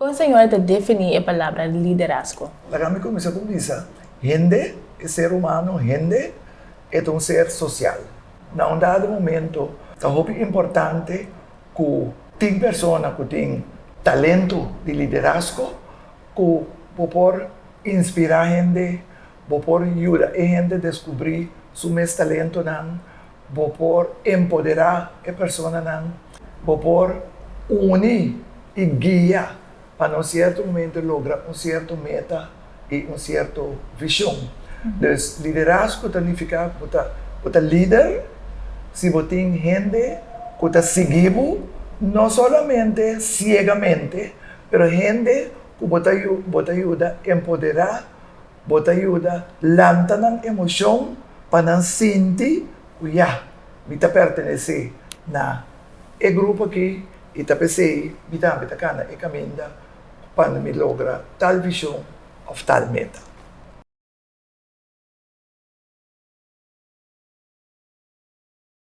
Kon señora ta definí e palabra liderazgo? Laga mi kuminsá ku bisa, hende, e ser humano, hende, e ta un ser sosial. Na un dado momento ta hopi importante ku tin persona ku tin talento di liderazgo ku bo por inspirá hende, bo por yuda e hende deskubrí su mes talentonan, bo por empoderá e personanan, bo por uni i guia pa na un sierto momento logra un sierto meta i un sierto vishon. Dus liderazgo ta nifiká ku bo ta lider si bo tin hende ku ta sigui bo, no solamente siegamente, pero hende ku bo ta bo ta yuda empoderá, bo ta yuda lanta nan emoshon pa nan sinti ku ya, mi ta pertenesé na e grupo aki i ta p'esei mi tambe ta kana e kaminda pa mi logra tal vishon òf tal meta.